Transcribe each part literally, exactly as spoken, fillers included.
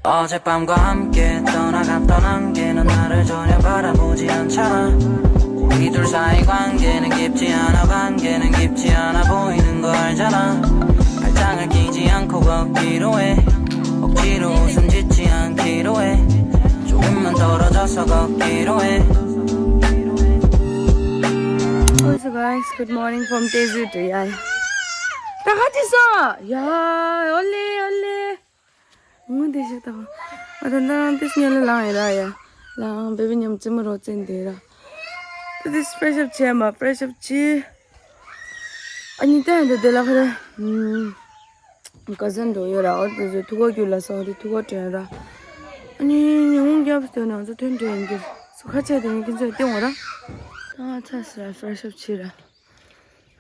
어젯밤과 함께 떠나갔던 안개는 나를 전혀 바라보지 않잖아. 우리 둘 사이 관계는 깊지 않아. 관계는 깊지 않아 보이는 거 알잖아. 발장을 끼지 않고 걷기로 해. 억지로 웃음 짓지 않기로 해. 조금만 떨어져서 걷기로 해. Also guys, good morning from Tezu to Yaya. 다 같이 써. 야, 얼리 얼리. ངོ་དེ་ཞིག་དང་། ཨ་ད་ནང་དེ་སྙན་ལ་ལངས་ཡིན་ར་ཡ། ལངས་བེ་བི་མཉམ་ཙི་མ་རོ་ཙེན་དེ་ར། ད་དེ་ཕེ་རེ་ཤི་ཨབ་བྱས་མ་ཕེ་རེ་ཤི་ཨབ་བྱས། ཨ་ནི་ད་ཡིན་ད་དེ་ལ་ཁ་རེ། ཀ་ཟན་འགྲོ་ཡོད་ར། འོ་དེ་ཚོ་ཐུག་གོ་རྒྱུ་ལ་སོང་དེ་ཐུག་གོ་དྲན་ར། ཨ་ནི་ཉི་ཧོང་རྒྱབ་སྟོན་ནང་ཚོ་ཐོན་དྲན་གྱི། སུ་ཁ་ཆད་དེ་ངས་ཁྱེད་ཚོ་སྟོན་འོ་ར། ད་ཚ་སི་ར་ཕེ་རེ་ཤི་ཨབ་བྱས་ར།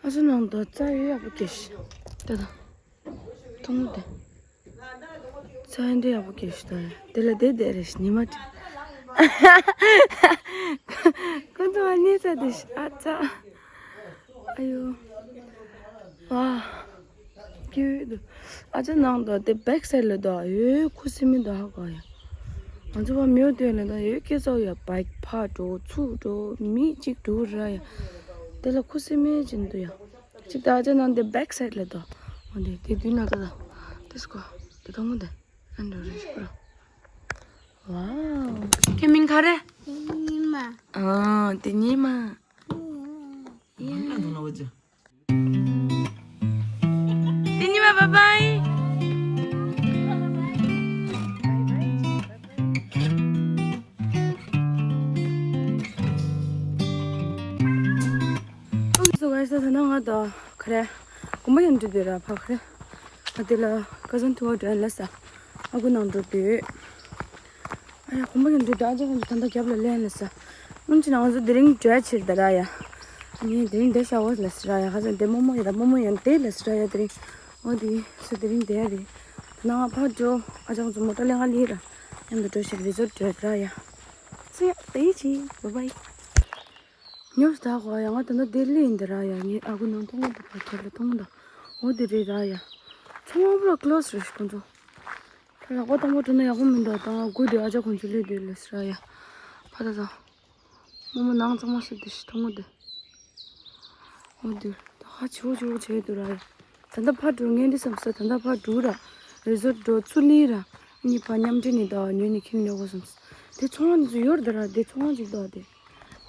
ཨ་ཚོ་ནང་དུ་རྩྭ་ཡོད་ཡག་པོ་སྐྱེས་ཤི། ད་ད། མཐོང་གི་འདུག་རྩྭ་འདི་ཡག་པོ་སྐྱེས་ཤི་ད། དེ་ལ་བསྡད་བསྡད་རེད་ཤི་ཉི་མ་དྲི། ཁོ་ཚོ་ཨ་ནི་ཚ་དེ་ཤི་ཨ་ཚ། ཨ་ཡོ། ཝ། སྐྱིད་འདུག་ཨ་ཅག་ནང་དུ་དེ་བེག་སའིཌ་ལ་དུ་ཡོད་ཁུ་སིམ་མེ་འདུག་ཧ་གོ་ཡ། ང་ཚོ་བ་མིའུ་སྟོད་ལ་དུ་ཡོད་སྐྱེ་ཚོགས་ཡ་བའིག་ཕར་འགྲོ་ཚུར་འགྲོ་མི་གཅིག་འགྲོ་ར་ཡ། དེ་ལ་ཁུ་སིམ་མེ་ཅིག་འདུག་ཡ། གཅིག་ད་ཨ་ཅག་ནང་དེ་བེག་སའིཌ་ལ་དུ། འོ་དེ་དེ་དུས་ན་ད་ད་དེ་སྐོ་དེ་དང་མོ་དེ་ཨན་འགྲོ་རེ་ཞིག་པོ། ཝའོ། ཁྱེད་མིང་ག་རེ། ཉི་མ། ཨ་དེ་ཉི་མ། ཡ། དེ་ཉི་མ་བཱའི་བཱའི། ཨོ་སོ་ག་ས་ད་ན་ང་ད་ག་རེ། གོམ་པ་ཡང་འགྲོ་དུས་ར་ཕ་ག་རེ། ང་དེ་ལ་ཀ་ཟན་ཐུ་བ་འགྲོ་ཡ་ལ་ས། ཨ་ཁུ་ནང་འགྲོ་དུས། ཨ་ཡ་གོམ་པ་ཡང་འགྲོ་དུས་ཨ་ཅག་ད་ལྟ་རྒྱབ་ལ་ལེན་ལ་ས། སྔོན་ཆད་ང་ཚོ་དེ་རིང་འགྲོ་ཡ་ཕྱིར་ད་ར་ཡ། ངས་དེ་རིང་དེ་ཤ་བོ་ལ་ས་ར་ཡ་ཁ་ཚ་དེ་རྨོ་མོ་ཡ་ད་རྨོ་མོ་ཡང་དེ་ལ་ས་ར་ཡ་དེ་རིང་། འོ་དེ་སུ་དེ་རིང་དེ་ཡ་རེད། ད་ནང་ཕར་འགྲོ་ཨ་ཅག་ཚོ་མོ་ཊ་ལེན་ག་ལི་ར། མཉམ་དུ་འགྲོ་ཞིག་རི་ཛོར་འགྲོ་ཡ་ད་ར་ཡ། སུ་ཡ་དེ་ཡི་ཅི་བཱའི་བཱའི། ཉོབ་ད་གོ་ཡ་ང་ད་ནི་ལྡི་ལི་ཡིན་འདི་ར་ཡ། ངའི་ཨ་ཁུ་ནང་མཐོང་གི་འདུག་པ་ཁྱེད་ལ་མཐོང་གི་འདུག་འོ་དེ་རེད་ར་ཡ། ཚོང་པ་པུ་ར་ཀློ་སི་རེད་ཤི་ཁོང་ཚོ། ད་ལག་པ་དང་པོ་འགྲོ་ན་ཡག་པོ་མི་འདུག་ད་ང་དགུ་དེ་ཨ་ཅག་ཁོང་ཚོ་སླེབས་དུས་ལ་སི་ར་ཡ། ཕ་ད་ད། རྨོ་མོ་ནང་གཙང་མ་སི་དེ་ཤི་མཐོང་གི་འདུག་འོ་དེ་ད་ཧ་ཆེ་བོ་ཆེ་བོ་བྱས་འདུག་ར་ཡ། ད་ལྟ་ཕར་འགྲོ་ངན་འདི་བསམ་ས་ད་ལྟ་ཕར་འགྲོ་ར། རི་ཛོར་འགྲོ་ཚུར་ལི་ར། གཉིས་ཕར་མཉམ་འབྲེལ་ནས་ད་ཉོས་ནས་ཁྱིམ་ལོག་གོ་བསམ་ས། དེ་ཚོང་ཁང་འདི་ཚོ་ཡོད་རེད་ད་ར་དེ་ཚོང་ཁང་ཅིག་འདུག་དེ། དེ་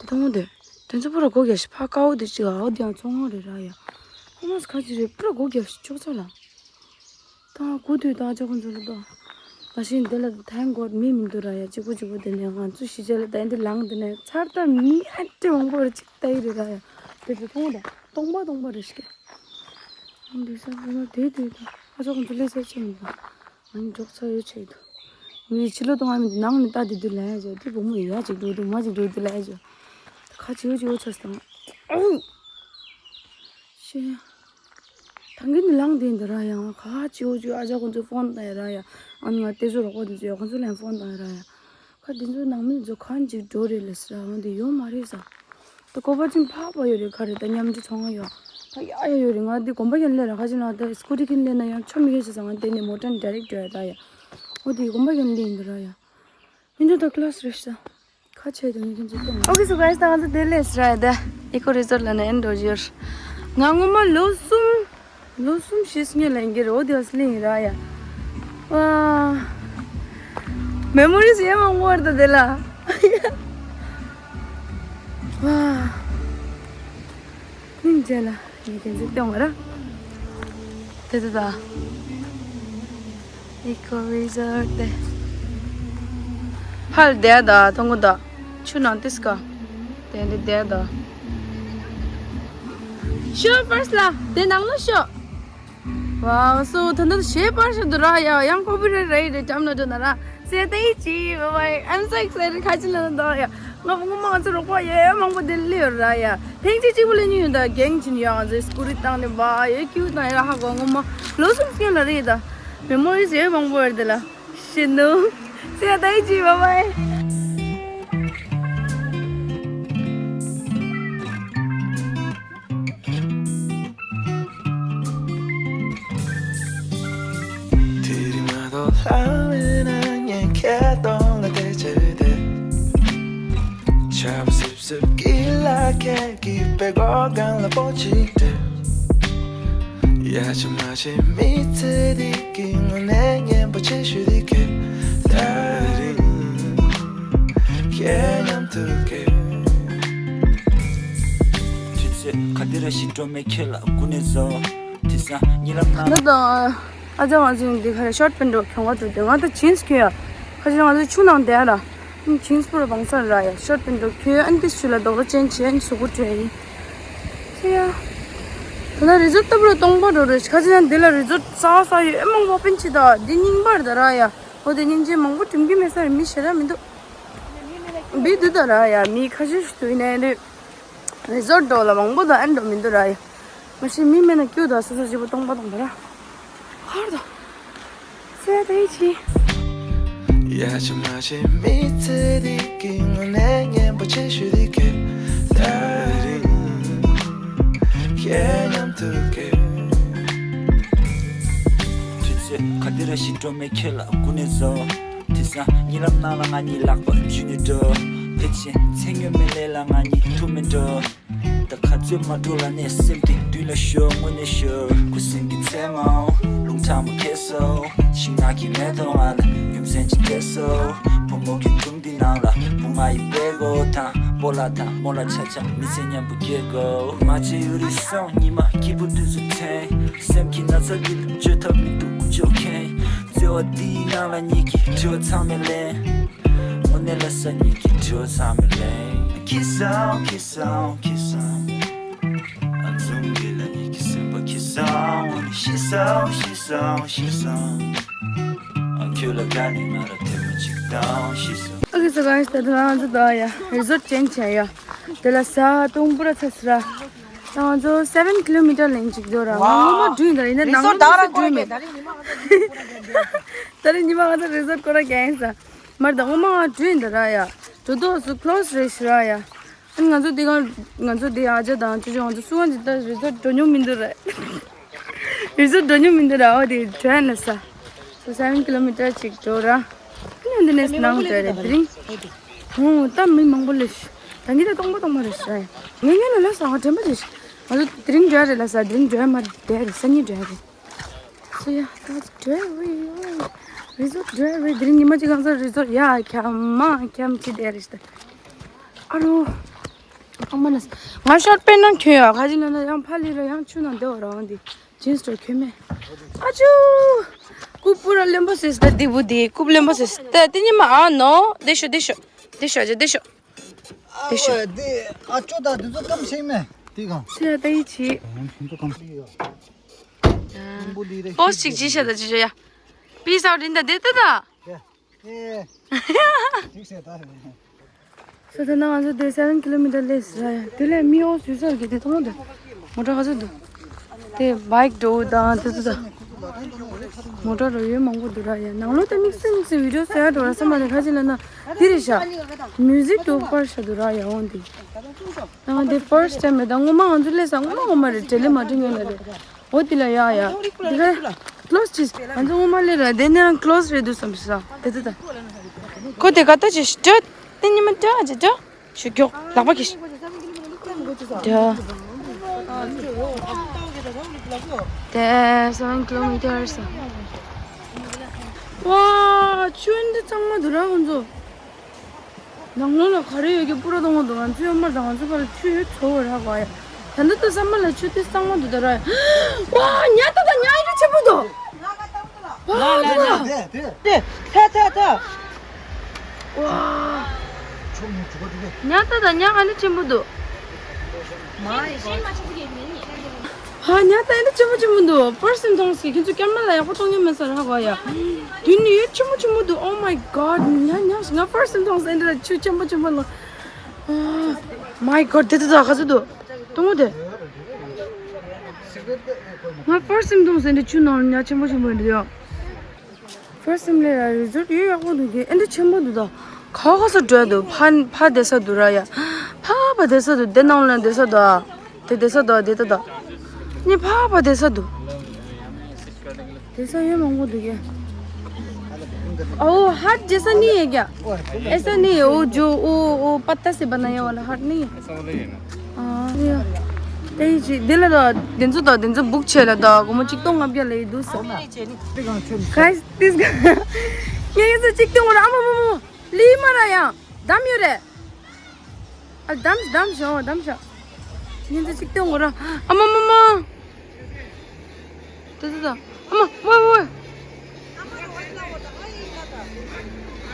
མཐོང་གི་འདུག་དེ་ཚོ་པུ་ར་སྒོ་རྒྱབ་ཤི་ཕ་ཀ་བོ་དེ་ཅིག་ཨའོ་དེ་ཡང་ཚོང་ཁང་རེད་ར་ཡ། ཨོ་མ་སི་ཁ་ཅིག་རེད་པུ་ར་སྒོ་རྒྱབ་ཤི་ཅོག་ཙག་ལ། ད་གོ་དུས་ད་ཅོག་ཁོང་ཚོ་ལ་ད། ད་ཤིང་དེ་ལ་ད་ཐན་གོ་མི་མི་འདུག་ར་ཡ་གཅིག་པོ་གཅིག་པོ་དེ་ནས་ང་ཚོ་ཤི་ཅེ་ལ་ད་འདི་ལངས་དེ་ནས་ཚར་ད་མི་ཨ་ཏི་མང་པོ་རེ་ཅིག་ད་ཡི་རེད་ར་ཡ། དེ་ཚོ་མཐོང་ད་སྟོང་པ་སྟོང་པ་རེ་ཤི་ཀེ། ཨང་འདི་ས་ཁོ་ན་དེ་དུས་ད་ཨ་ཅོག་ཁོང་ཚོ་ལས་ས་ཆེ་མི་འདུག་ང་ནི་འབྲོག་ཚ་ཡོད་ཆེ་འདུག་ངའི་ཕྱི་ལོ་གཏོང་བ་མི་འདུག་ནང་ནས་ལྟ་དེ་དུས་ལ་ཡ་ཅོ་དེ་བུ་མོ་ཡ་ཅིག་འགྲོ་འདུག་མ་ཅིག་འགྲོ་དུས་ལ་ཡ་ཅོ། ད་ཁ་ཅིའུ་ཅིའུ་ཆགས་སོང་། ཨོ། ཤེ། ད་གིན་ནི་ལངས་དེ་འདི་ར་ཡ་ང་ཁ་ཅིའུ་ཅིའུ་ཨ་ཅག་ཁོང་ཚོ་ཕོན་བཏང་ཡ་ར་ཡ། ཨ་ནི་ང་དེ་ཚོ་རོགས་པ་དེ་ཚོ་ཡ་ཁོང་ཚོ་ལན་ཕོན་བཏང་ཡ་ར་ཡ། ཁ་དེ་ཚོ་ནང་མི་ཚོ་གང་ཅིག་འགྲོ་རེད་ལས་སི་ར་ང་དེ་ཡོད་མ་རེད་ས། ད་གོ་པ་ཅིན་ཕག་པ་ཡོད་རེད་ཁ་རེད་ད་མཉམ་འབྲེལ་ཚོང་ཁང་ཡོད། ད་ཡ་ཡ་ཡོད་རེད་ང་དེ་གོམ་པ་ཡན་ལས་ར་ཁ་ཅིག་ན་ད་སི་ཀུ་ཊི་ཁིན་ལས་ན་ཡང་ཆོ་མི་ཁེ་ཆ་ས་ང་དེ་ནས་མོ་ཊ་ནས་ཌའི་རེག་འགྲོ་ཡ་ད་ཡ། འོ་དེ་གོམ་པ་ཡན་ལས་ཡིན་འདི་ར་ཡ། མི་འདུག་ད་ཀློ་སི་རེད་ཤག་ཁ་ཆེ་དུ་མི་ཁྱེད་ཚོ་སྟོན། ཨོ་ཁེ་སོ་གྷའི་སི་ད་ང་ཚོ་དེ་ལས་ར་ཡ་ད་ཨི་ཀོ་རི་ཛོར་ལ་ནས་ཨེན་འགྲོ་རྒྱུར། ང་ངོ་མ་ལོ་གསུམ། ལོ་གསུམ་ཞེས་སྔོན་ལ་ཡིན་གྱི་རེད་འོ་དེ་བ་སི་ལི་ཡིན་ར་ཡ། ཝ། མེ་མོ་རི་སི་ཡེ་མང་པོ་རེད་ད་དེ་ལ། ཝ། སྙིང་རྗེ་ལ་ཡི་གེ་འཛུགས་སྟོན་བ་ར། དེ་དེ་ད། ཨི་ཀོ་རི་ཛོར་ཊི་དེ། ཕར་བསྡད་ད་མཐོང་གོ་ད། ཆུ་ནང་ཏིས་ཀ་དེ་འདི་བསྡད་ད། ཤོ་ཕར་སི་ལ་དེ་ནང་ལ་ཤོ། ཝའོ་སོ་ད་ནི་ཞེས་པར་ཞིག་འདུག་ར་ཡ་ཡང་ཀོ་པི་རའི་ཊི་རེད་ཀྲམ་ན་འདུག་ན་ར། སེ་ཏེ་ཅི་བ་བའི། I'm so excited ཁ་ཅི་ལ་འདུག་ཡ། ང་ངོ་མ་ང་ཚོ་རོགས་པ་ཡོད་མང་པོ་དེ་ལས་ཡོད་ར་ཡ། ཐེངས་གཅིག་གཅིག་པོ་ལས་ཉུང་ཡོད་ད་གེང་ཅིན་ཡོད་ང་ཚོའི་སྐུ་རི་བཏང་ནས་བ་ཡོད་ཀྱུ་དང་ཡོད་ཧ་གོ་ངོ་མ་ལོ་གསུམ་སྔོན་ལ་རེད་ད། མེ་མོ་རིས་ཡོད་མང་པོ་ཡོད་དེ་ལ། ཤི་ནུ། སེ་ཏེ་ཅི་བ་བའི། དེ་རིང་མ་གཏོགས་ལྷ་མེད་ན་ པའི་སྒོ་གང་ལ་པོ་ཅིག་སྟེར། ཡ་ཆ་མ་ཆེ་མི་ཚེ་འདི་གི་དངོས་གནས་སྙན་པོ་ཆེ་ཤོས་འདི་གས། ད་རིང་ཁྱེད་མཉམ་དུ་གས། དུས་ཚོད་ག་དེ་ར་ཞིག་འགྲོ་མེད་ཁྱེད་ལ་སྐུ་ནས་བཟོ། དེ་སང་ཉི་ལམ་ནང་ད་ད་ཨ་ཅག་ང་ཚོ་འདི་ག་རེ་ཤོར་པན་འགྲོ་གྱོང་ག་འདུག་དེ་ང་ད་ཇིན་སི་གྱོན་ཡ། ཁ་ཅིག་ང་ཚོ་ཆུ་ནང་བསྡད་ཡ་ར། ཇིན་སི་པུ་ར་བང་སར་ར་ཡ། ཤོར་པན་འགྲོ་གྱོན་ཨན་ཏིས་ཆུ་ལ་རྡོག་རྡོག་ཅན་བྱས་ཨན་གཟུགས་པོ་བྲོས་ཡིན། ཁྱེད་ཡ། ད་ལ་རི་ཛོར་ལྟ་བུ་ར་སྟོང་པ་འགྲོ་རེད། ཁ་ཅིག་ཡང་འདི་ལ་རི་ཛོར་གསར་པ་གསར་ཡོད་ཨེ་མང་པོ་པིན་ཆི་ད་འདི་རྙིང་པར་ད་ར་ཡ། འོ་དེ་སྙིང་རྗེ་མང་པོ་གྲིམ་གྱི་མེད་ས་རེད། མི་ཞེ་དྲག་མི་འདུག་བི་འདུག་ད་ར་ཡ། མི་ཁ་ཤས་ཤིག་འདུག་ཡིན་ནའི་རི་ཛོར་འགྲོ་ལ་མང་པོ་དང་ཨན་འགྲོ་མི་འདུག་ར་ཡ། མ་གཞི་མི་མེད་ན་སྐྱུག་དང་སོ་སོ་སྐྱིད་པོ་སྟོང་པ་སྟོང་པ་ར། ཧར་དང་། སེ་དེ་ཆི། ཡ་ཆ་མ་ཆེ་མི་ཚེ་འདི་གི་དངོས་གནས་སྙན་པོ་ཆེ་ཤོས་འདི་གས། ད་རིང་ཁྱེད་མཉམ་དུ་གས། དུས་ཚོད་ག་དེ་ར་ཞིག་འགྲོ་མེད་ཁྱེད་ལ་སྐུ་ནས་བཟོ། དེ་སང་ཉི་ལམ་ནང་ལ་ང་གཉིས་ལག་པ་འཇུས་ནས་འགྲོ། ཕལ་ཆེར་མཚན་སྨྱོན་མེད་ལས་ལ་ང་གཉིས་ཐུག་མེད་འགྲོ། ད་ག་ཚོད་མ་འགྲོ་ལ་ནས་སེམས་དེ་མདུན་ལ་ཤོར་དངོས་གནས་ཤོར། ཁུ་སིམ་གྱི་མཚན་མོ་རླུང་ཁྲ་མོ་ཁེ་སོ། ཤིང་ནགས་ཀྱི་མེ་ཏོག་ང་ལ་རྒྱུ་མཚན་ཅིག་སྤྲད་སོ། བུ་མོ་གི་སྒྲུང་འདི་ནང་ལ་བུ་ང་ཡི་དཔེ་གོ་དང་སྤོ་ལགས་དང་རྨོ་ལགས་ཆ་ཆ་མི་ཚེ་མཉམ་པོ་སྐྱེལ་དགོས། མ་བྱེད་ཡུ་རི་སོང་ཉི་མ་སྐྱིད་པོ་དུས་སུ་འཐེན། སེམས་ཀྱི་ན་ཚ་འདི་ལ་བཅོས་ཐབས་མི་འདུག་ཀུ་ཅོ་མཁན། བརྩེ་བ་འདིའི་ནང་ལ་ཉིད་ཀྱི་དྲི་བ་ཚང་མས་ལན། དངོས་གནས་ལ་ས་ཉིད་ཀྱི་དྲི་བ་ཚང་མས་ལན། ཁྱི་སང་ཁྱི་སང་ཁྱི་སང་། ཨ་འཛུམ་གྱི་ལ་ཉིད་ཀྱི་སེམས་པ་ཁྱི་སང་། ཤི་སང་ཤི་སང་ཤི་སང་། ཨ་ཁྱོད་ལ་དགའ་ནས་ང་ལ་ཐེངས་མ་གཅིག་དང་ཤི་སང་། ཨ་ཁི་སི་གྷའེ་སི། ད་ལྟ་ང་ཚོ་ད་ཡ་རི་ཛོར་ཅན་བྱས་ཡ། དེ་ལ་ས་སྟོང་པུ་ར་ཚ་སི་ར། ད་ང་ཚོ་སེ་བེན་ཀི་ལོ་མི་ཊར་ལན་གཅིག་འགྲོ་ར། ང་ངོ་མ་བྲོས་ཡིན་ད་ར། ཡིན་ན་ནང་ལོགས་སུ་བྲོས་མེད། ད་རེས་ཉི་མ་ང་ཚོ་རི་ཛོར་སྐོར་ར་རྒྱག་ཡིན་ས། མར་ད་ངོ་མ་ང་བྲོས་ཡིན་ད་ར་ཡ། འགྲོ་ཐོག་སུ་ཁི་ལོ་སི་རེད་ཤི་ར་ཡ། ཨ་ནི་ང་ཚོ་འདི་ག་ང་ཚོ་འདི་ཨ་ཅག་དང་ཅོ་ཅོ་ང་ཚོ་སུ་གང་ཅིག་ད་རི་ཛོར་འགྲོ་མྱོང་མི་འདུག་ར། རི་ཛོར་འགྲོ་མྱོང་མི་འདུག་ར། འོ་དེ་བྲོས་ན་ས། སོ་སེ་བེན་ཀི་ལོ་མི་ཊར་ཅིག་འགྲོ་ར། ཨ་ནི་འདི་ནས་ནང་བྲོས་རེད་དེ་རིང་། ཧོ་ད་མི་མང་པོ་ལས་ཤི། ད་ངས་ད་སྟོང་པ་སྟོང་པ་རེད་ཤི་ར་ཡ། ངས་ངས་ལ་ལ་ས་ང་དྲན་པ་རེད་ཤི། ང་ཚོ་དེ་རིང་བྲོས་རེད་ལ་ས། དེ་རིང་བྲོས་མ་རེད་དེ་རེད་སང་ཉིན་བྲོས་རེད། སོ་ཡ་ད་བྲོས་རེད་ཡོད། རི་ཛོར་བྲོས་རེད། དེ་རིང་ཉི་མ་གཅིག་གང་ས་རི་ཛོར་ཡ་ཁྱམ་མ་ཁྱམ་ཅི་དེ་རེད་ཤི་ད། ཨ་རོ། ཨ་མ་ན། ང་ཤོར་པན་ནང་གྱོན་ཡོད། ག་ཅི་ལ་ན་ཡང་ཕ་ལི་ར་ཡང་ཆུ་ནང་བསྡད་བ་ར་འོང་དེ། ཇིན་སི་འགྲོ་གྱོན་མེད། ཨ་ཅུ། རྐུབ་པུ་ར་རློན་པོ་སེ་སི་ད་དེ་བུ་དེ་རྐུབ་རློན་པོ་སེ་སི་ད་དེ་ཉི་མ་ཨ་ནོ། བདེ་ཤོག་བདེ་ཤོག་བདེ་ཤོག་ཨ་ཅག་བདེ་ཤོག་ཨ་བདེ་ཤོག་ཨ་ཅོ་ད་དེ་ཚོ་ཀམ་ཤེས་མེད་དེ་གང་། སེ་ད་ཡི་ཆི། ཁྱིམ་ཚོ་ཀམ་ཤེས་ཡོད། ཨ། པོ་སི་ཅིག་ཅི་ཤ་ད་ཅི་ཅོ་ཡ། པི་སའོ་རིན་ད་དེ་ད་ད། ཡ། ཨེ། ཅིག་ཤ་ད། སོ་ད་ན་ང་ཚོ་དེ་སེ་བེན་ཀི་ལོ་མི་ཊར་ལས་ར་ཡ། དེ་ལས་མི་འོ་སུ་སར་གི་དེ་མཐོང་དེ། མོ་ཊ་ག་ཚོད་འདུག་དེ་བྷའིག་འགྲོ་དང་དེ་ཚོ་ད། མོ་ཊ་རོ་ཡོད་མང་པོ་འདུག་ར་ཡ། ནང་ལོགས་དེ་དམིགས་བསལ་དམིགས་བསལ་བི་ཌི་ཡོ་བཟོ་ཡ་འགྲོ་ར་བསམ་པ་དེ་ག་ཅི་ལ་ན་དེ་རེད་ཤག་མིའུ་ཟིག་འགྲོ་པར་ཤ་འདུག་ར་ཡ། འོང་དེ། ང་དེ་ཕར་སི་ཊེམ་རེད། ད་ངོ་མ་ང་ཚོ་སླེབས་ས་ངོ་མ་ངོ་མ་རེད། དྲེ་ལེ་མ་དྲེ་ཉོས་ན་རེད། འོ་དེ་ལ་ཡ་ཡ། འདི་ག་ཀི་ལོ་སི་ཅིག་ང་ཚོ་ངོ་མ་སླེབས་ར་དེ་ནས་རང་ཀི་ལོ་སི་རེད་འདུག་བསམ་ས་དེ་དེ་ད། ཁོ་དེ་ག་ད་ཅི་ཤི་ད། དེ་ཉི་མ་ད་ཅི་ད། ཞུ་མགྱོགས་ལག་པ་གིས། ད། དེ་སེ་བེན་ཀི་ལོ་མི་ཊར་ས། ཝ། ཆུ་འདི་གཙང་མ་འདུག་ར་ཁོང་ཚོ། ནང་ལོགས་ལ་ག་རེ་ཡོད་ཀྱི་པུ་ར་གཏོང་གི་འདུག་ང་ཚོའི་ཨ་མ་དང་ང་ཚོའི་བར་ལ་ཆུ་ཡོད་ཚོ་བ་རག་པ་ཡ། ད་ལྟ་ད་བསམ་པ་ལ་ཆུ་དེ་གཙང་མ་འདུག་ད་ར་ཡ། ཝ། ཉ་ད་ད་ཉ་ཨེ་འདྲ་ཆེན་པོ་འདུག་ཝ། ལ་ལ་ད་ལ་ད། དེ་དེ་དེ་ད་ད་ད། ཝ། ཉ་ད་ད་ཉ་ཨ་ནི་ཆེན་པོ་འདུག་ཧ། ཉ་ད་ཨེ་འདྲ་ཆེན་པོ་ཆེན་པོ་འདུག་ཕར་སི་ཊེམ་མཐོང་སོང་། ཁྱེད་ཚོ་ཀེམ་ར་ལ་ཡག་པོ་གཏོང་མྱོང་མེད་ས་རེད་ཧ་གོ་ཡ། དུས་ནི་ཡོད་ཆེན་པོ་ཆེན་པོ་འདུག Oh my god. ཉ་ཉ་ང་ཕར་སི་ཊེམ་མཐོང་སོང་། ཨེ་འདྲ་ཆུ་ཆེན་པོ་ཆེན་པོ་ལ། Oh my god. དེ་དེ་ད་ག་ཚོད་འདུག་གཏོང་གོ་དེ། ང་ཕར་སི་ཊེམ་མཐོང་སོང་། ཨེ་འདྲ་ཆུ་ནང་ཉ་ཆེན་པོ་ཆེན་པོ་འདུག་ཡ། ཕར་སི་ཊེམ་ལས་ཡ་རི་ཛོར་ཡོད་ཡག་པོ་འདུག་གི་ཨེ་འདྲ་ཆེན་པོ་འདུག་ད། ག་ག་ས་འགྲོ་ཡ་འདུག་ཕ་ཕ་བསྡད་ས་འདུག་ར་ཡ། ཕ་ཕ་བསྡད་ས་འདུག་དེ་ནང་ལ་བསྡད་ས་འདུག་དེ་བསྡད་ས་འདུག་དེ་ད་ད། ནི་ཕ་ཕ་བསྡད་ས་འདུག་བསྡད་ས་ཡོད་མང་པོ་འདུག་གི་ཨོ་ཧར་ཊི་ཇེ་སར་ནི་ཡེ་ཀྱ། ऐसा नहीं है, वो जो, वो, वो पत्ता से बनाया वाला हार्ट नहीं है। ཨ་ཡ། དེ་ཡི་ཅི་དེ་ལ་ད་དེ་ཚོ་ད་དེ་ཚོ་བུག་བྱས་ལ་ད་སྒོར་མོ་གཅིག་སྟོང་ལྔ་བརྒྱ་ལ་ཡི་འདུག་ཟེར། Guys, this guy. ངས་ངས་ཚོ་གཅིག་སྟོང་ར་ཨ་མ་མ་མ། ལི་མ་ར་ཡང་། འདམ་ཡོད་རེད། ཨ་འདམ་འདམ་ཞོ་འདམ་ཞོ། ངས་ཚོ་གཅིག་སྟོང་ར་ཨ་མ་མ་མ། དེ་དེ་དེ། ཨ་མ། ཝེ་ཝེ།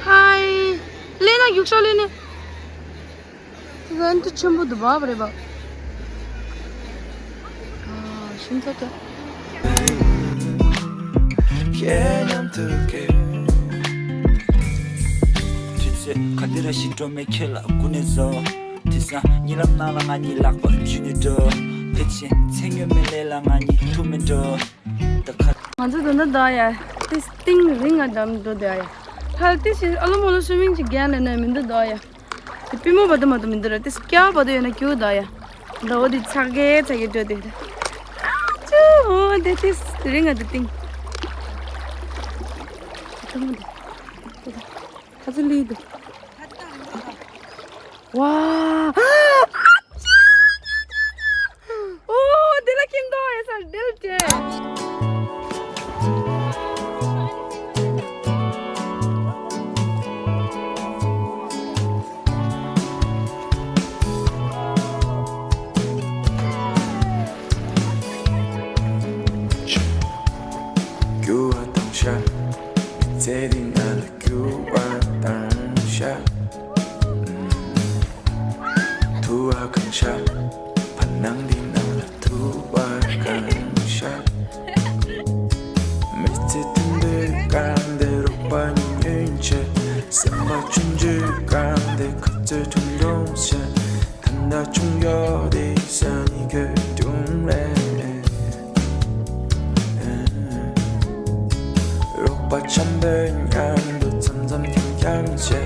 ཧའི། ལེན་ན་རྒྱུག་ཤག་ལེན་ནི། དེ་ག་ཨན་ཏི་ཆེན་པོ་འདུག་བ་རེད་པ། ཨ་ཤིང་ཚ་ཚ། དུས་ཚོད་ག་དེ་ར་ཞིག་འགྲོ་མེད་ཁྱེད་ལ་སྒུག་ནས་བཟོ། དེང་སང་གཉིད་ལམ་ནང་ལ་ང་གཉིས་ལག་པ་འཇུས་ནས་འགྲོ། ཕལ་ཆེར་མཚན་ཡོད་མེད་ལས་ལ་ང་གཉིས་ཐུག་མེད་འགྲོ། ད་ཁ། ང་ཚོ་ད་ལྟ་ད་ཡ། ཏིས་ཏིང་རིང་ང་འགྲམ་འགྲོ་དེ་ཡ། ཧལ་ཏིས་ཨ་ལོ་མོ་ལོ་སུ་མིང་ཅིག་རྒྱན་ལ་ནས་མི་འདུག་ད་ཡ། དེ་པི་མོ་བ་དུ་མ་དུ་མི་འདུག་ར་ཏིས་སྐྱ་བ་དུ་ཡོད་ན་ཀྱུ་ད་ཡ། ད་འོ་དེ་ཚ་གེ་ཚ་གེ་འགྲོ་དེ། ཨ་ཅུ་འོ་དེ་ཏིས་རིང་ང་དེ་ཏིང་། ད་མོ་དེ། ཁ་ཚ་ལི་དུ། ཝ། ཨོ་དེ་ལ་ཁྱིམ་དོ་ཨེ་སར་དེལ་ཏེ། རྒྱུ་བ་དང་ཤ། མི་ཚེ་འདི་ན་ལ་རྒྱུ་བ་དང་ཤ། ཐུ་བ་གང་ཤ། བར་སྣང་འདི་ན་ལ་ཐུ་བ་གང་ཤ། མི་ཚེ་མཐུན་པའི་སྐར་འདི་རོགས་པ་ཉིད་ཉོན་ཆེ། སེམས་པ་ཆུང་ཆུང་སྐར་འདི་ཁ་རྩོད་ཁྲུང་ཁྲུང་ཆེ། ད་ལྟ་ཆུང་ཡོད་དེ་ས་ནི་གོས་དྲུང་རེད། རོགས་པ་འཆམ་པོའི་མཉམ་དུ་འཆམ་འཆམ་འཁྱམ་འཁྱམ་བྱས།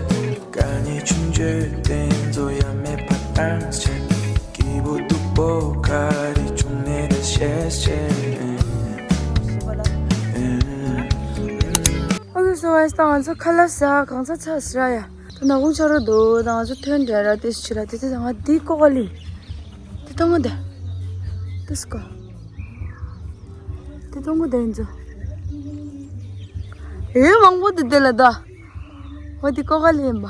དཀའ་ངལ་ཆུང་ཆུང་དེ་ཚོ་ཡ་མེད་པ་བཏང་བྱས། སྐྱིད་པོ་སྡུག་པོ་ག་རེ་བྱུང་ནས་ད་བཤད་བཤད། ཨོ་ཁེ། སོ་ཨེ་སི་ད་ང་ཚོ་ཁ་ལག་ཟ་གང་ཚ་ཚ་ཟ་ཡ། ད་ནག་ཁུང་ཆ་རོ་འདུག་ད་ང་ཚོ་ཐོན་འདྲ་ར་དེ་ཕྱི་ལ་དེ་དེ་ང་འདི་ཀོ་ཀ་ལི། དེ་གཏོང་གོ་དེ། དེ་སྐོ། དེ་གཏོང་གོ་དེ་ཡིན་ཚོ། ཨེ་མང་པོ་དེ་དེ་ལ་ད། འོ་དེ་ཀོ་ཀ་ལི་ཡིན་པ།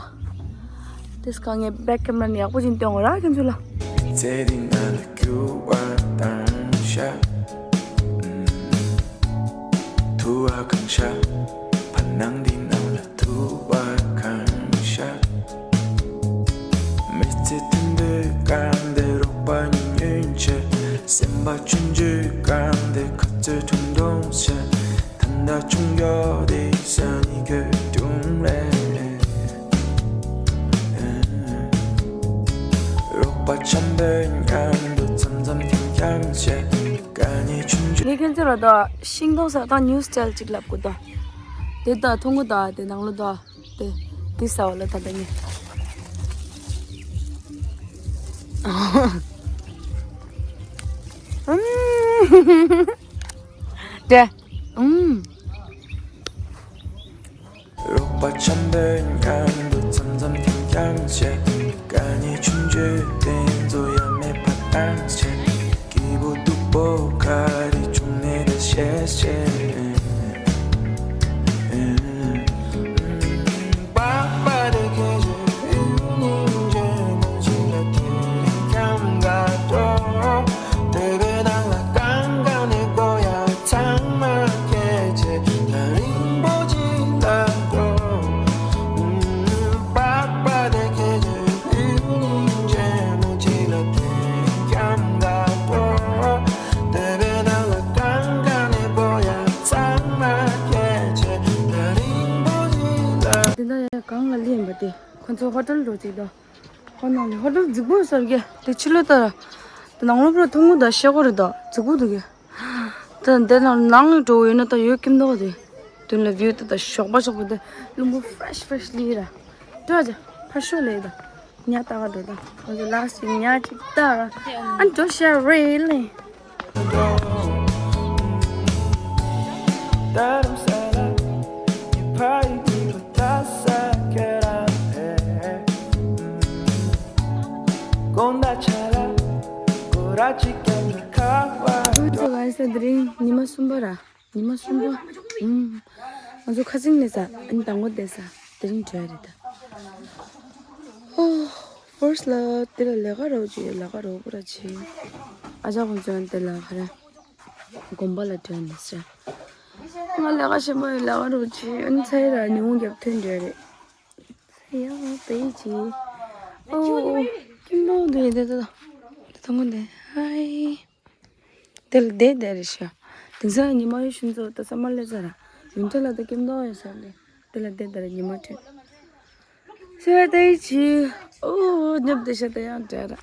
དེ་སྐོ་ངས་བེག་ཀེམ་ར་ནས་ཡག་པོ་ཅིག་སྟོན་གོ་ར་ཁྱོད་ཚོ་ལ། ཚེ་འདི་ན་ལ་རྒྱུ་བ་དང་ཤ། ཐུ་བ་གང་ཤ། བར་སྣང་འདི་ནང་ལ་ཐུ་བ་གང་ཤ། མི་ཚེ་མཐུན་པའི་སྐར་འདི་རོགས་པ་ཉིད་ཉོན་ཆེ། སེམས་པ་ཆུང་ཆུང་སྐར་འདི་ཁ་རྩོད་ཁྲུང་ཁྲུང་ཆེ། ད་ལྟ་ཆུང་ཡོད་དེ་ས་ནི་གོས་དྲུང་རེད། རོགས་པ་འཆམ་པོའི་མཉམ་དུ་འཆམ་འཆམ་འཁྱམ་འཁྱམ་བྱས། དཀའ་ངལ་ཆུང་ཆུང་། ངས་ཁྱོད་ཚོ་ལ་ད་ཤིང་སྡོང་ཟ་སྟངས་ནིའུ་སི་ཊའིལ་ཅིག་ལབ་དགོས་ད། དེ་ད་མཐོང་གོ་ད་དེ་ནང་ལོ་ད། དེ་དེ་ཟ་བ་ལ་ད་ད་ངས། ཨུམ། དེ། ཨུམ། རོགས་པ་འཆམ་པོའི་མཉམ་དུ་འཆམ་འཆམ་འཁྱམ་འཁྱམ་བྱས། དཀའ་ངལ་ཆུང་ཆུང་དེ་ཚོ་ཡ་མེད་པ་བཏང་བྱས། སྐྱིད་པོ་སྡུག་པོ་ག་རེ་བྱུང་ནས་ད་བཤད་བཤད། དེ་འདྲ་ཡང་གང་ལ་ལེན་པ་དེ་ཁོ་ཚོ་ཧོ་ཊེལ་འགྲོ་ཅིག་དང་། ཧོ་ནང་ནས་ཧོ་ཊེལ་རྫིག་པོ་ཟེར་གི་དེ་ཕྱི་ལོ་ལྟར་དེ་ནང་ལོ་པར་མཐོང་གོ་ད་ཤེས་གོ་རེད་ད་རྫིག་པོ་འདུག་གི་ད་འདི་ནང་ནང་ལ་འགྲོ་ཡོད་ན་ད་ཡོད་ཀྱིན་འདུག་དེ་མདུན་ལ་བིའུ་དེ་ད་ཞོགས་པ་ཞོགས་པ་དེ་རླུང་བུ་ཧྥེ་རེཤ་ཧྥེ་རེཤ་ལི་ར་འགྲོ་ཅ་ཕར་ཤོག་ལེ་ད། ཉ་ལྟ་ག་འགྲོ་ད། ང་ཚོ་ལ་སི་ཉ་ཅིག་ལྟ་ར། ཨ་འགྲོ་ཤ་རེད་ལེ། ཁོང་ཚོ་ག་རེ་ཟ་དེ་རིང་ཉི་མ་གསུམ་པ་ར། ཉི་མ་གསུམ་པ། ཨུམ། ང་ཚོ་ཁ་སང་ནས་ཟ། ཨ་ནི་དང་པོ་དེ་ཟ། དེ་རིང་བྲོས་རེད་ད། ཧོ། ཕར་སི་ལ་དེ་ལ་ལས་ཀ་རོགས་བྱེད། ལས་ཀ་རོགས་པོ་ར་བྱེད། ཨ་ཅག་ཁོང་ཚོ་ཡང་དེ་ལ་ག་རེ། དགོན་པ་ལ་བྲོས་ནས་ཟ། ང་ལས་ཀ་ཞན་པ་ཡོད། ལས་ཀ་རོགས་བྱེད། ཨ་ནི་ཚ་ཡི་ར་ཉི་ཧོང་རྒྱབ་ཐོན་བྲོས་རེད། ཡ་དེ་ཡི་ཅི། ཨོ། ཀིམ་པོ་འདི་འདི་འདི་འདི་ཐང་འདི་ཧའི། དེ་ལ་བསྡད་བསྡད་རེད་ཤག་དེང་སང་ཉི་མ་ཡོད་ཤུན་ཚོ་ད་ས་མ་ལེ་ཚ་ར། ཡུན་ཐལ་ལ་ད་ཀིམ་པོ་ཡོད་ས་རེད། དེ་ལ་བསྡད་བསྡད་རེད། ཉི་མ་ཐོན། སེ་དེ་ཡི་ཅི། ཨོ་ཉབ་བསྡད་ཤག་ད་ཡང་འདྲ་ར།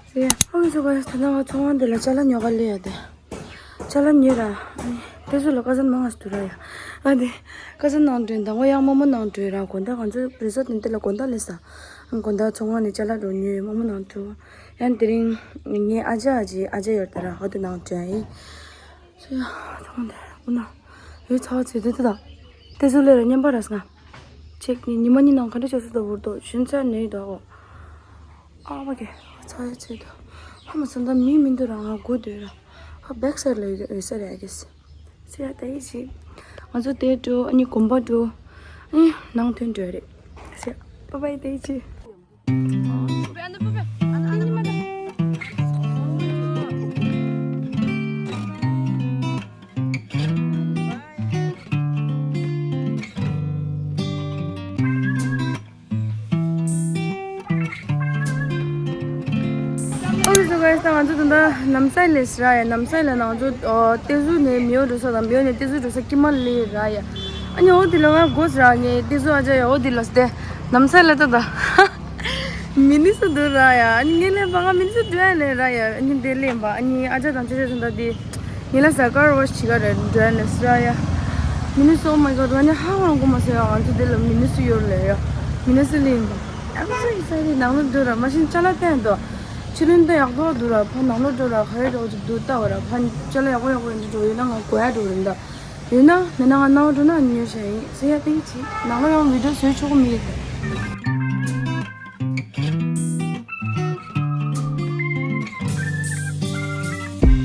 སེ་ཨོ་ཚོ་ག་ད་ན་ང་ཚོང་ཁང་འདི་ལ་ཅ་ལག་ཉོ་ག་སླེབས་ཡ་དེ། ཅ་ལག་ཉོས་ར། དེ་ཚོ་ལ་ཀ་ཟན་མང་ང་སུ་ར་ཡ། ཨ་དེ། ཀ་ཟན་ནང་འགྲོ་དང་པོ་ཡང་རྨོ་མོ་ནང་འགྲོ་ར། དགོང་དག་ང་ཚོ་རི་སོ་ཊི་ནས་དེ་ལ་དགོང་དག་སླེབས་ས། དགོང་དག་ཚོང་ཁང་ནས་ཅ་ལག་འགྲོ་ཉོས། རྨོ་མོ་ནང་འགྲོ། ཡང་དེ་རིང་ངའི་ཨ་ཅག་ཨ་ཅེ་ཨ་ཅག་ཡོད་དེ་ར། ཧོ་དེ་ནང་འགྲོ་ཡ་ཡིན། སོ་ཡ། ཚོང་དེ་འོ་ན། ཡོད་ཚ་བ་ཚོས་དེ་དེ་དང་། དེ་ཚོ་ལས་ར་མཉམ་པ་ར་སྔ། ཅེག་ནི་ཉི་མ་གཉིས་ནང་ག་འདྲ་ཆགས་སུ་ད་བུར་དོ་ཞུན་ཚ་ནས་དོ། ཨ་མ་གེ། ཚ་ཡ་ཚོས་དོ། ཧ་མ་སོན་ད་མི་མི་འདུག་ར། ང་སྒུག་སྡོད་ར། ཧ་བེག་སར་ལ་ཡོད་ས་རེད་ཨ་གེ་སི། སི་ཡ་ད་ཡི་ཆི། ང་ཚོ་དེ་འགྲོ། ཨ་ནི་དགོན་པ་འགྲོ། ཨ་ནི་ནང་ཐོན་འགྲོ་རེད། སི་ཡ། པ་པའི་ད་ཡི་ཆི། ཨོ་ཡོ་སོ་ག་ས་ང་ཚོ་ད་ལྟ་ནམ་སའི་ལས་ར་ཡ། ནམ་སའི་ལ་ང་ཚོ་ཨོ་ཏེ་ཟུ་ནས་མིའོ་འགྲོ་ས་དང་། མིའོ་ནས་ཏེ་ཟུ་འགྲོ་ས་དཀྱིལ་མ་ལས་ར་ཡ། ཨ་ནི་ཨོ་དེ་ལ་ང་སྒོ་ས་ར་ནས་ཏེ་ཟུ་ཨ་ཅག་ཡ་ཨོ་དེ་ལ་སྟེ་ནམ་སའི་ལ་ད་ད། མི་ནི་སུ་འདུག་ར་ཡ། ཨ་ནི་ངས་ལན་པ་ང་མི་ནི་སུ་འགྲོ་ཡ་ལེ་ར་ཡ། ཨ་ནི་དེ་ལེན་པ་ཨ་ནི་ཨ་ཅག་དང་ཅོ་ཅོ་སོང་ད་དེ་ངས་ལ་ཟ་ཀར་ཝོ་ཤི་བྱེད་ག་རེ་འགྲོ་ཡ་ལེ་སི་ར་ཡ། མི་ནི་སུ། Oh my god། ང་ནི་ཧ་ཧང་གོ་མ་སོང་ཡ། ང་ཚོ་དེ་ལ་མི་ནི་སུ་ཡོད་ལེ་ཡ། མི་ནི་སུ་ལེན་པ། I'm so excited། ནང་ལོགས་འགྲོ་ར་མ་ཤིན་ཅ་ལག་བསྟན་དོ། ཕྱི་ལོན་ད་ཡག་པོ་འདུག་ར། ཕ་ནང་ལོགས་འགྲོ་ར་ག་རེ་འགྲོ་ཅིག་འདུག་ལྟ་བ་ར། ཕ་ཅ་ལག་ཡག་པོ་ཡག་པོ་ཡིན་འགྲོ་ཡོད་ན་ང་གོ་ཡ་འགྲོ་རེད་ད། ཡོད་ན་མེད་ན་ང་ནང་འགྲོ་ན་ཉོ་ཤ་ཡིན་ཟེར་ཡ་ཏིང་ཅི། ནང་ལ་ཡང་བི་ཌིའོ་བཟོས་ཆོག་གི་མེད།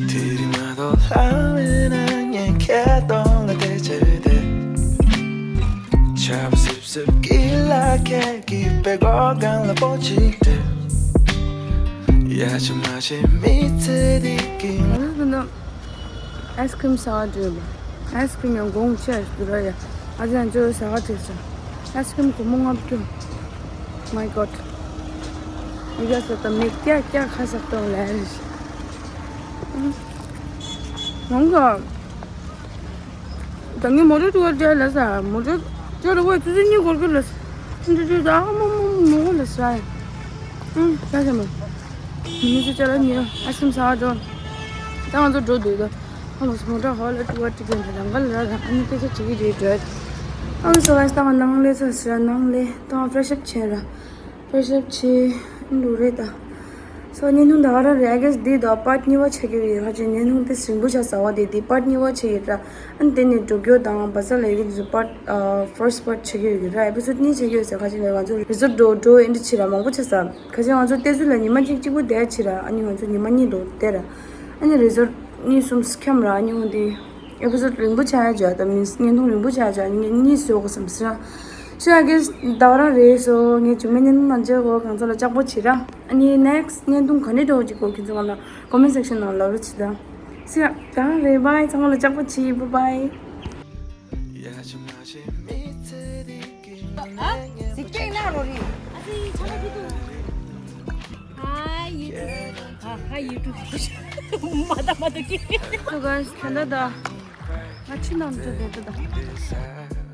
དེ་རིང་མ་གཏོགས་ལྷ་མེད་ན་ངས་ཁྱེད་གདོང་ལ་བལྟས་བྱས་བསྡད། ཆར་པ་སིབ་སིབ་ཀྱི་ལ་ཁད་ཀྱི་པད་གོག་སྒང་ལ་པོ་གཅིག་སྤྲད། ཡ་ཆ་མ་བྱེད་མི་ཚེ་འདི་གི། ཨའི་སི་ཀྲིམ་ཟ་བར་འགྲོ་བ། ཨའི་སི་ཀྲིམ་ཡང་གོང་ཆེ་ཞིག་འདུག་ར་ཡ། ཨ་ཅག་ཅོ་ཟ་བར་བྲེལ་སོང་། ཨའི་སི་ཀྲིམ་སྒོར་མོ་ལྔ་བཅུ། My god། མི་ག་ས་ད་མི་ཀྱ་ཀྱ་ཁ་ཤག་གཏོང་ལ་རེད། ནང་ག་ད་ངས་མོ་ཊ་ཏུ་བར་བྲེལ་ལ་ས། མོ་ཊ་ཅོ་ར་བའི་ཙི་ཙི་གཉིས་སྒོར་གི་ལ་ས། ཙི་ཙི་ཙི་ཨ་མ་མ་མ་མོ་ལ་ས་ཡ། ཨང་ད་ས་མ། མི་ཚོ་ཅ་ལག་ཉོས། ཨའི་སི་ཀྲིམ་ཟ་བར་འགྲོ། ད་ང་ཚོ་འགྲོ་འདོད་དོ། ཧ་མ་སི་མོ་ཊ་ཧོ་ལ་ཏུ་བ་ཏི་ཀན་ད་རང་ག་ལ་ར་ཨ་ནི་སྐད་ཆ་དྲི་གི་རེད་འགྲོ། ཨ་ལ་སོ་ཨའི་སི་ད་ང་ནང་ལས་ཚ་ཟེར་ནང་ལས་ད་ང་ཕེ་རེ་ཤི་ཨབ་བྱས་ར། ཕེ་རེ་ཤི་ཨབ་བྱས་འགྲོ་རེད་ད། སོ་བརྙན་ཐུང་ད་ག་རང་རེད། I guess འདི་ད་པཱརཊ་གཉིས་པ་ཆགས་ཀྱི་ཡོད་ཡོད་ཁ་ཅིག་བརྙན་ཐུང་དེ་རིང་པོ་ཆགས་ཟ་བ་དེ་འདི་པཱརཊ་གཉིས་པ་ཆགས་ཡོད་ར། ཨ་ནི་དེ་ནས་འགྲོ་རྒྱུ་དང་བ་ས་ལ་ཡོད་ཀྱི་དུས་པཱརཊ་ཨ་ཕར་སི་པཱརཊ་ཆགས་ཀྱི་ཡོད་ཀྱི་ར། ཨེ་པི་སོཌ་གཉིས་ཆགས་ཀྱི་ཡོད་ཟེར་ཁ་ཅིག་ལ་ང་ཚོ་རི་སོཊ་འགྲོ་འགྲོ་ཨེ་འདྲ་བྱས་ར་མང་པོ་ཆགས་ས། ཁ་ཅིག་ང་ཚོ་ཏེ་ཟུ་ལ་ཉི་མ་གཅིག་གཅིག་པོ་བསྡད་ཕྱིན་ར། ཨ་ནི་ང་ཚོ་ཉི་མ་གཉིས་འགྲོ་བསྡད་ར། ཨ་ནི་རི་སོཊ་གཉིས་གསུམ་འཁྱམས་ར། ཨ་ནི་འོ་དེ་ཨེ་པི་སོཌ་རིང་པོ་ཆགས་ཡ་བྱས་ད་མིན་བརྙན་ཐུང་རིང་པོ་ཆགས་ཡ་བྱས་ཨ་ནི་ངས་གཉིས་བཟོ་དགོས་བསམ་སོང་ར། སོ་I guess ད་ག་རང་རེད། སོ་ངས་རྗེས་མའི་བརྙན་ཐུང་ནང་མཇལ་གོ་གང་ཚོ་ལ་ལྕགས་པོ་བྱེད་ར། ཨ་ནི་ནེག་སི་ཊི་བརྙན་ཐུང་ག་ནས་འགྲོ་གཅིག་གོ་ཁྱེད་ཚོ་ང་ལ་ཀོ་མེན་ཊི་སེག་ཤན་ནང་ལབ་རོགས་བྱེད་ད། སོ་ཡ་ད་ག་རང་རེད། བྷའི། ཚང་མ་ལ་ལྕགས་པོ་བྱེད། བྷའི་བྷའི། Hi YouTube. Hi YouTube. མ་ད་མ་ད་ཀི། So guys ད་ལྟ་ད་ང་ཕྱི་ནང་འགྲོ་བསྡད་ད།